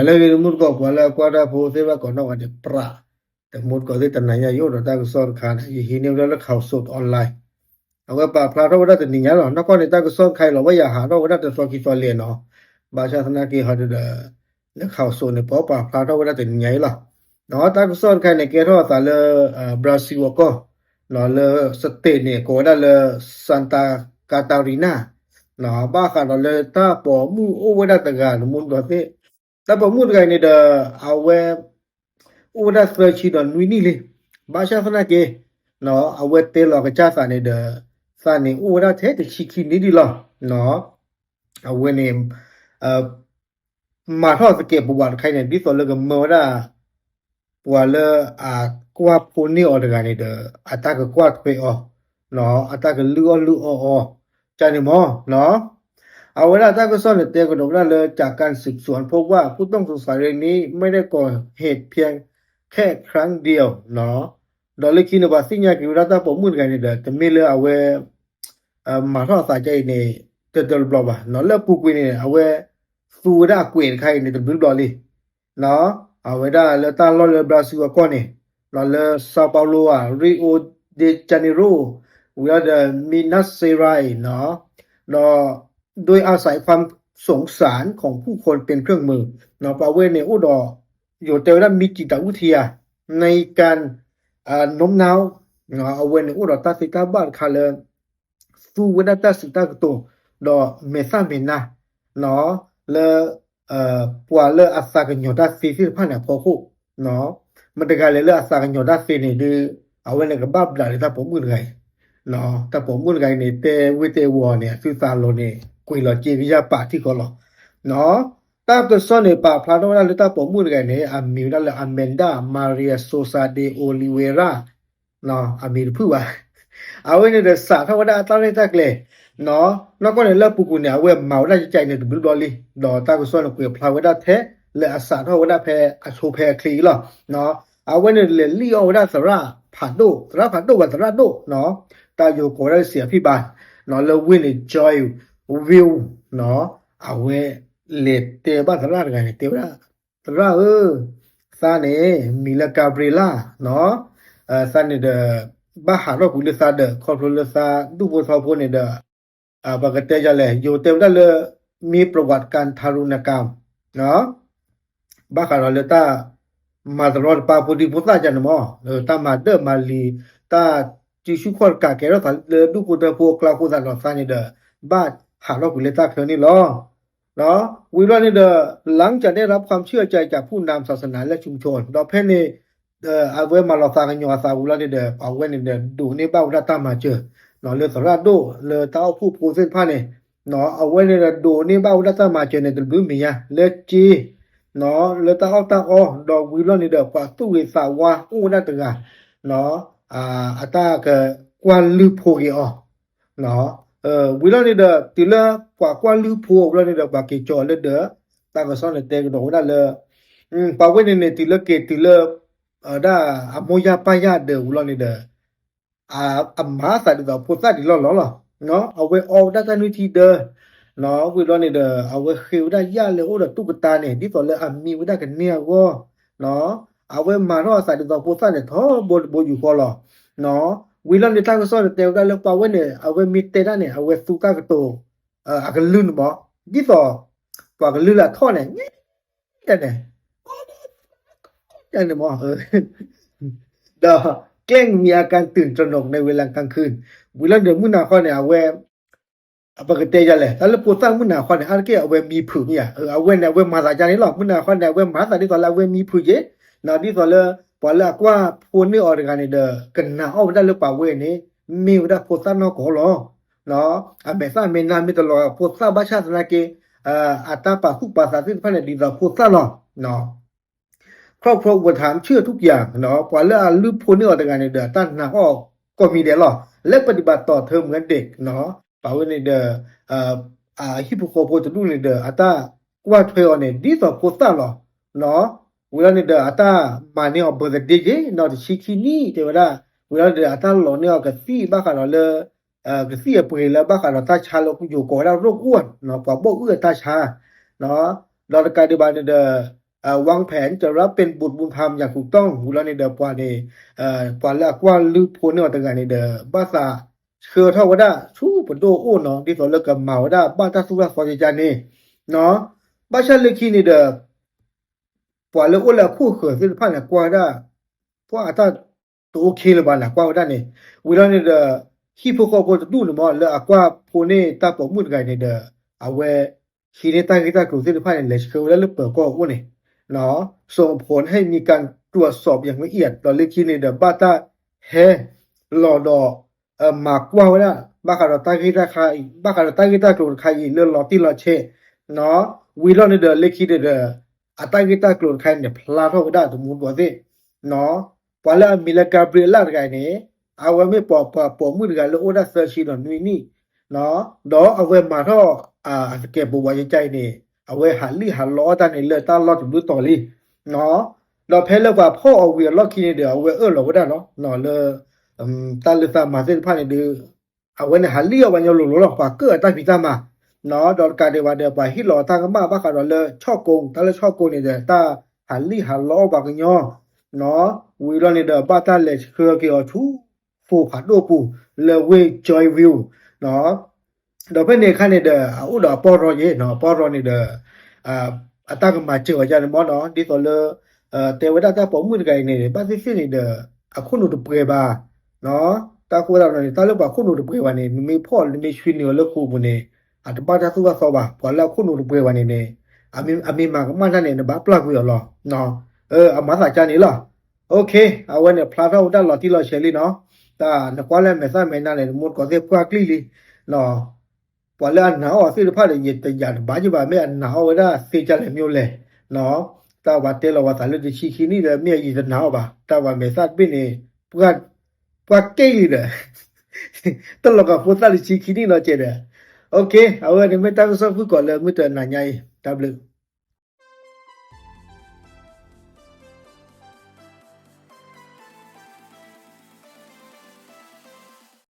လၢဂ့ၤတမူတကိး ပှၤလၢအကွၢ်တၢ်ဖိသ့ၣ်တဖၣ်ကိးနီၢ်ဂၤဒဲး ပြး တမူတကိးသ့ၣ် တနၤညါယအိၣ်ဒီးတၢ်ကစီၣ်တခါန့ၣ် ယဟံးန့ၢ်ဝဲဒၣ်လၢ Khaosod Online အဝဲပာ်ဖျါထီၣ်ဝဲဒၣ်တနံၤညါလီၤ. နီၢ်ကီၢ်န့ၣ် တၢ်ကစီၣ်တခါအံၤလီၤ ဝဲယဟးထီၣ်ဝဲဒၣ်တသီခံသီလဲၣ်နီၤ. ဘၣ်ဆၣ်သနာ်က့ဟီဒီး လၢ Khaosod န့ၣ် ပပာ်ဖျါထီၣ်ဝဲဒၣ်တနံၤညါအံၤလီၤ. တၢ်ကစီၣ်တခါန့ၣ် ကဲထီၣ်အသးလၢ Brazil အကီၢ် လၢ state န့ၣ် ကိးဝဲဒၣ်လၢ Santa Catarina ဘၣ်ဃးဒီးလၢတၢ်ပိာ်မုၣ်အိၣ်ဝဲဒၣ်တဂၤ တမူတကိးသ့ၣ် တၢ်ပိာ်မုၣ်တဂၤအံၤန့ၣ်ဒီး အဝဲ အိၣ်ဝဲဒၣ်သၢဆံဒီးနွံနံၣ်လံ. ဘၣ်ဆၣ်သနာ်က့ အဝဲတဲလီၤကစၢ်သးန့ၣ်ဒီး သးန့ၣ်အိၣ်ဝဲဒၣ်ထဲတဆံခံနံၣ်ဒံးလီၤ. အဝဲန့ၣ် မၤထီၣ်သကဲးပဝးတခါအံၤန့ၣ် ဒ်သိးလၢကမၢဝဲဒၣ် ပှၤလၢအကွၢ်ဖိန့ၢ်အီၤတဂၤန့ၣ်ဒီး အတၢ်ကကွၢ်ထွဲအီၤ အတၢ်ကလုၢ်အီၣ်လုၢ်အီအီၤ ကန့ၣ်မ့ၢ် အဝဲဒၣ်တၢ်ကစီၣ်န့ၣ် တဲကဒီးဝဲဒၣ်လၢ จากการสืบสวนพบว่า ผู้ต้องสงสัยรายนี้ไม่ได้ก่อเหตุเพียงแค่ครั้งเดียว ဒီးလၢခံန့ၣ် ပှၤသ့ၣ်ညါက့ၤဝဲဒၣ်တၢ်ပိာ်မုၣ်တဂၤန့ၣ်ဒီး တမ့ၢ်လၢအဝဲ မၤထီၣ်အသးဒ်အံၤန့ၣ် တတဘျီဘၣ်. လၢအပူၤကွံာ်န့ၣ် အဝဲသူဝဲဒၣ်အကွဲးတခါအံၤန့ၣ် တဘျီဘျီလံ. အဝဲဒၣ်လၢတၢ်လီၢ်လၢ Brazil အကီၢ်န့ၣ် လၢ São Paulo ဧါ Rio de Janeiro ဝံၤလီၤဒီး Minas Gerais ဒီး โดยอาศัยความสงสารของผู้คนเป็นเครื่องมือ ပှၤဝဲန့ၣ်အိၣ်ဒီး ယိၤတဲဝဲဒၣ် มีจิตวิทยา ในการโน้มน้าว အဝဲန့ၣ်အိၣ်ဒီးတၢ်သ့တၢ်ဘၣ်တခါလၢ သူဝဲဒၣ်တၢ်စံးတၢ်ကတိၤ ဒီးမဲာ်သၣ်မဲာ်နါ လၢ ပှၤလၢအသးကညီၤတၢ်သ့သ့ၣ်တဖၣ်န့ၣ်အဖီခိၣ် မတဂၤလဲၣ်လၢအသးကညီၤတၢ်သ့န့ၣ်ဒီး အဝဲန့ၣ်ကဘၣ်ဘျးလၢတၢ်ပိာ်မုၣ်တဂၤအံၤ တၢ်ပိာ်မုၣ်တဂၤအံၤန့ၣ် တဲဝ့ၢ်တဲဝီၤန့ၣ် အသုသးလီၤန့ၣ် ကွံာ်လီၤက့ကယၢ်ပာ်ထံဃီလီၤ. တၢ်ကစီၣ်န့ၣ် ပာ်ဖျါထီၣ်ဝဲဒၣ်လၢတၢ်ပိာ်မုၣ်တဂၤန့ၣ် အမံၤဝဲဒၣ်လၢ Amanda Maria Sousa de Oliveira အမံၤတဖုၣ်ဘၣ်. အဝဲန့ၣ်ဒီးစးထီၣ်ဝဲဒၣ်အတၢ်ရဲၣ်တၢ်ကျဲၤ နီၢ်ကီၢ်န့ၣ်လၢအပူၤကွံာ်န့ၣ် အဝဲမၤဝဲဒၣ်ကကဲအံၤန့ၣ်တဘျီဘျီလံ. ဒီးတၢ်ကစီၣ်န့ၣ် ကွဲးဖျါဝဲဒၣ်ထဲလၢအစးထီၣ်ဝဲဒၣ်ဖဲအဆိဖဲအချ့အံၤလီၤ. အဝဲန့ၣ်လဲၤလံၣ်အီၣ်ဝဲဒၣ်သရၣ်ဖးဒိၣ်, သရၣ်ဖးဒိၣ်ဘၣ်သရၣ်ဒိၣ်, တၢ်ယိၤကိးဝဲဒၣ် စံးအဖံၣ်ဘၣ်, လၢဝ့ၢ်န့ၣ် Joinville အဝဲလဲၤတဲဘၣ်သရၣ်တဂၤန့ၣ် တဲဝဲဒၣ် သရၣ်ဧၢ, သးန့ၣ် မံၤလၢ Gabriela သးန့ၣ်ဒီး ဘၣ်ဟးထီၣ်ကွံာ်လၢသးဒီး ခီဖျိလၢသးဒူၣ်ဖိထၢဖိန့ၣ်ဒီး ပကတဲယၤလဲၣ် ယိၤတဲဝဲဒၣ်လၢ မ့ၢ် ประวัติการทารุณกรรม ဘၣ်ဃးဒီးလၢတၢ်မၤတရီတပါဖိဒံဖိသၣ်ယၤန့ၣ်မ့ၢ် တၢ်မၤဒၢၣ်မၤလံၤ တၢ်စုဆူၣ်ခီၣ်တကးကဲထီၣ်သးလၢဒူၣ်ဖိထၢဖိအကျါအဃိသတးဒီးသးန့ၣ်ဒီး ဘၣ်ဟးထီၣ်ကွံာ်လၢတၢ်ချၢန့ၣ်လီၤ. ဝံၤဘျီန့ၣ်ဒီး หลังจากได้รับความเชื่อใจจากผู้นำศาสนาและชุมชน ဒီးဖဲန့ၣ် အဝဲမၤလီၤသးကညီၤအသးဝံၤဘျီန့ၣ်ဒီး အဝဲန့ၣ်ဒီး ဒိးန့ၢ်ဘၣ်ဝဲဒၣ်တၢ်မၤစၢၤ လၢသရၣ်ဒိၣ်လၢတၢ်အိၣ်ဖှိၣ်ဖိသ့ၣ်တဖၣ်န့ၣ် အဝဲန့ၣ်ဒီးဒိးန့ၢ်ဘၣ်ဝဲဒၣ်တၢ်မၤစၢၤန့ၣ် တဘျုးမံၤညါ လၢစ့ လၢတၢ်အီၣ်တၢ်အီ ဒီးဝံၤဘျီန့ၣ်ဒီး ပှၤသူၣ်ဂ့ၤသးဝါအိၣ်ဝဲဒၣ်တဂၤ အတၢ်ကကွၢ်လုၢ်ဖိက့ၤအီၤ ဝံၤလီၤန့ၣ်ဒီး တုၤလၢပှၤကွၢ်လုၢ်ဖိအီၤဝံၤလီၤန့ၣ်ဒီး ပှၤက့ၤကၠီလၢဒၢး တၢ်ကစီၣ်န့ၣ်တဲကဒီးဝဲဒၣ်လၢ ပှၤဝဲန့ၣ်န့ၣ် တုၤလၢက့ၤတုၤလၢ ဒၣ်အမိၢ်ယၢ်ပၢ်ယၢ်ဒၢးဝံၤလီၤန့ၣ်ဒီး အမၤသးဒ်သိးဖိသၣ်ဒံးလီၢ်လီၢ်လီၤ. အဝဲအီဝဲဒၣ်တၢ်နုၢ်ထံဒၢ ဝံၤလီၤန့ၣ်ဒီး အဝဲဃ့ဝဲဒၣ်ယၣ်လၢအိၣ်ဒီးတူၣ်ကတၢၢ်န့ၣ် ဒ်သိးလၢအမံဝဲဒၣ်ကန့ၢ်အဂီၢ် အဝဲမၤထီၣ်အသးဒ်သိးဖိသၣ်န့ၣ် ထီဘိတဘိယူၢ်ဃီလီၤ. ဝံၤလီၤန့ၣ် တၢ်ကစီၣ်န့ၣ်တဲဝဲဒၣ်လၢပှၤဝဲန့ၣ် အဝဲမ့ၢ်တဲဒၣ်န့ၣ် အဝဲသူတၢ်ကတိၤ အကလုၢ်န့ၣ်မး ဒ်သိး ပှၤကလုၢ်လၢအထီၣ်န့ၣ် န့ၣ် န့ၣ်မး ဒီး แกล้งมีอาการตื่นตระหนกในเวลากลางคืน ဝံၤလီၤန့ၣ် မုၢ်နၤခီန့ၣ် အဝဲ ပကတဲယၤလဲၣ် တၢ်လၢဖိသၣ်မုၢ်နၤခီန့ၣ် အါတက့ၢ်အဝဲမံဖုးမ့ၢ်ဧါ အဝဲန့ၣ် အဝဲမၤသးယါန့ၣ်လီၤ မုၢ်နၤခီန့ၣ် အဝဲမၤသးဒ်သိးလၢအဝဲမံဖုးက့ၤ ဒ်သိးလၢပှၤလၢအကွၢ်ဖိန့ၢ်အီၤတဂၤန့ၣ်ဒီး ကနာ်အီၣ်ဝဲဒၣ်လၢပှၤဝဲန့ၣ် မ့ၢ်ဝဲဒၣ်ဖိသၣ်နီၢ်ကီၢ်လီၤ. အမဲာ်သၣ်မဲာ်နါမ့ၢ်တလီၤဖိသၣ်ဘၣ်ဆၣ်သနာ်က့ အတၢ်ပာ်သူၣ်ပာ်သးသ့ၣ်တဖၣ်န့ၣ် ဒ်သိးဖိသၣ်လီၤ. ครอบครัวอุปถัมภ์เชื่อทุกอย่าง ပှၤလၢအလုၢ်ဖိန့ၢ်အီၤတဂၤန့ၣ်ဒီး အတၢ်နာ်အီၣ်ကိးမံၤဒဲးလီၤ และปฏิบัติต่อเธอเหมือนเด็ก ပှၤဝဲန့ၣ်ဒီး အဟံၣ်ဖိဃီဖိတဒူၣ်န့ၣ်ဒီး အတၢ်ကွၢ်ထွဲအီၤန့ၣ် ဒ်သိးဖိသၣ်လီၤ. ဝံၤလီၤန့ၣ်ဒီး အတၢ်မၤန့ၢ်အီၤ birthday က့ၤ နီၢ်တဆံခံနံၣ် တဲဝဲဒၣ် ဝံၤလီၤန့ၣ်ဒီး အတၢ်လီၤန့ၢ်အီၤကသံၣ်ဘၣ်ဃးဒီးလၢ ကသံၣ်အပှ့ၤလၢဘၣ်ဃးဒီးတၢ်ဆါလၢယိၤကိးဝဲဒၣ် ရိၣ်အိၣ် ပှၤဘီၣ်အုၣ်အတၢ်ဆါ ဒီးတကးဒံးဘၣ်န့ၣ်ဒီး ဝၢင်းဖဲၣ် จะรับเป็นบุตรบุญธรรมอย่างถูกต้อง ဝံၤလီၤန့ၣ်ဒီးပှၤန့ၣ် ပှၤလၢအကွၢ်လုၢ်ဖိန့ၢ်အီၤတဂၤန့ၣ်ဒီး ဘၣ်သးဆှၢထီၣ်ဝဲဒၣ်ဆူပဒိၣ်အအိၣ်နီၤ ဒ်သိးလၢကမၤဝဲဒၣ်ဘၣ်တၢ်သူၣ်တၢ်သီကကန့ၣ် ဘၣ်ဆၣ်လၢခံန့ၣ်ဒီး ပှၤလၢအိၣ်လၢအခိၣ်ဃၢၤသ့ၣ်တဖၣ်န့ၣ် ကွၢ်ဝဲဒၣ် ပှၤအတၢ်တအိၣ်ခ့လၢၤဘၣ်န့ၣ် ကွၢ်ဝဲဒၣ်န့ၣ် ဝံၤလီၤန့ၣ်ဒီး ဟံၣ်ဖိဃီဖိတဒူၣ်န့ၣ်မ့ၢ် လၢအကွၢ်ဖိန့ၢ်တၢ်ပိာ်မုၣ်တဂၤန့ၣ်ဒီး အဝဲ ဟံးန့ၢ်တၢ်ဂ့ၢ်တၢ်ကျိၤသ့ၣ်တဖၣ်န့ၣ် လဲၤဆှၢဝဲဒၣ်လၢပၢၤကီၢ်အအိၣ်န့ၣ် ส่งผลให้มีการตรวจสอบอย่างละเอียด ဒီးလၢခံန့ၣ်ဒီး ဘၣ်တၢ်ဟဲလီၤဒီး မၤကွၢ်ဝဲဒၣ် ဘၣ်ဃးဒီးတၢ်ဂ့ၢ်တၢ်ခါအံၤ ဘၣ်ဃးဒီးတၢ်ဂ့ၢ်တၢ်ကျိၤတခါအံၤ လၢလီၤတံၢ်လီၤဆဲး ဝံၤလီၤန့ၣ်ဒီး လၢခံန့ၣ်ဒီး အတၢ်ဂ့ၢ်တၢ်ကျိၤတခါအံၤန့ၣ် ဖျါထီၣ်ဝဲဒၣ်တမူတကိးသ့ၣ် ပှၤလၢအမံၤလၢ Gabriella တဂၤအံၤန့ၣ် အဝဲမ့ၢ်ပှၤပိာ်မုၣ်တဂၤလၢအိၣ်ဒၣ်သၢဆံဒီးနွံနံၣ် ဒီးအဝဲမၤထီၣ် အသကဲးပဝးယကါအံၤန့ၣ် အဝဲဟးလံၣ်ဟးလီအီၣ်တၢ်န့ၣ်လၢတၢ်လီၢ်တဘျုးတီၤလံ ဒီးဖဲလၢပှၤဖီၣ်အီၤဝံၤအလီၢ်ခံန့ၣ်ဒီး အဝဲအၢၣ်လီၤဝဲဒၣ်လီၤ လၢ တၢ်လၢတၢ်မၤသ့ၣ်တဖၣ်န့ၣ်ဒီး အဝဲန့ၣ်ဟးလံၣ်အီၣ်ပှၤညီလိၤလိၤလီၤ ပှၤကၢၣ်အတၢ်ဖံးတၢ်မၤ ဒီးတကးဒံးဘၣ်ဒီး ပှၤဟ့ၣ်လီၤအီၤတၢ်ကမၣ်ဘၣ်ဃးဒီးလၢဆီၣ်ကိ တၢ်လၢဆီၣ်ကိန့ၣ်ဒီး တၢ်ဟးလံၣ်ဟးလီအီၣ်ပှၤကညီ ဝံၤလီၤန့ၣ်ဒီး ဘၣ်တၢ်လဲၤဆှၢက့ၤအီၤဆူ ဖိဖးဒိၣ်ပူၤ လၢဝ့ၢ် Joinville ဒီးဖဲန့ၣ်အခါန့ၣ်ဒီး အအိၣ်ဒီးအပီၢ်ရီယ့ၣ် အပီၢ်ရီန့ၣ်ဒီး အတၢ်ကမၤစၢၤဝဲဒၣ်န့ၣ်မ့ၢ်နီၤ ဒ်သိးလၢ တဲဝဲဒၣ်တၢ်ပိာ်မုၣ်တဂၤအံၤန့ၣ် ဘၣ်သ့ၣ်သ့ၣ်န့ၣ်ဒီး အခိၣ်နူာ်တပှဲၤဘၣ် တၢ်ဃိသတးဒီးန့ၣ် တၢ်လၢပှၤခိၣ်နူာ်တပှဲၤဘၣ်န့ၣ် နမ့ၢ်ဖီၣ် နမ့ၢ်ဆွံနုာ်အီၤလၢဃိာ်ပူၤန့ၣ် အတဘၣ်တၢ်သူၣ်ဘၣ်သီဘၣ် ပှၤလၢအခိၣ်နူာ်တပှဲၤဘၣ်န့ၣ်န့ၣ် အမ့ၢ်မၤကမၣ်တၢ်န့ၣ် နဘၣ်ပျၢ်ကွံာ်အီၤလီၤ အမၤသးကါန့ၣ်လီၤ အဝဲန့ၣ် ဖျါထီၣ်ဝဲဒၣ်လီၤတံၢ်လီၤဆဲးလံနီၤ တၢ်နကွၢ်လၢမဲာ်သၣ်မဲာ်နါန့ၣ် နမိၢ်တကိးသ့ၣ်ပှၢ်ကျံၣ်လံ ပှၤလၢအနာ်အီၤသ့ၣ်တဖၣ်ဒီး ယတယာ်တဘၣ်ယဘၣ် မ့ၢ်အနာ်အီၤဝဲဒၣ်သ့ကၢ်လဲၣ်မ့ၢ်လဲၣ် တၢ်ဝဲတဲလီၤဝဲသးလၢတဆံခံနံၣ်ဒီး မ့ၢ်အယံၤတနာ်အီၤဘၣ် တၢ်ဝဲမဲာ်သၣ်တဘ့ၣ်န့ၣ် ပှၢ်က့ၣ်လံဒီး တလီၤကးဖိသၣ်တဆံခံနံၣ်နီၤကဲဒီး အဝဲန့ၣ်မ့ၢ်တၢ်ကစီၣ်ဖုၣ်ကိာ်လၢမုၢ်တနၤညါအံၤ တၢ်ဘျုး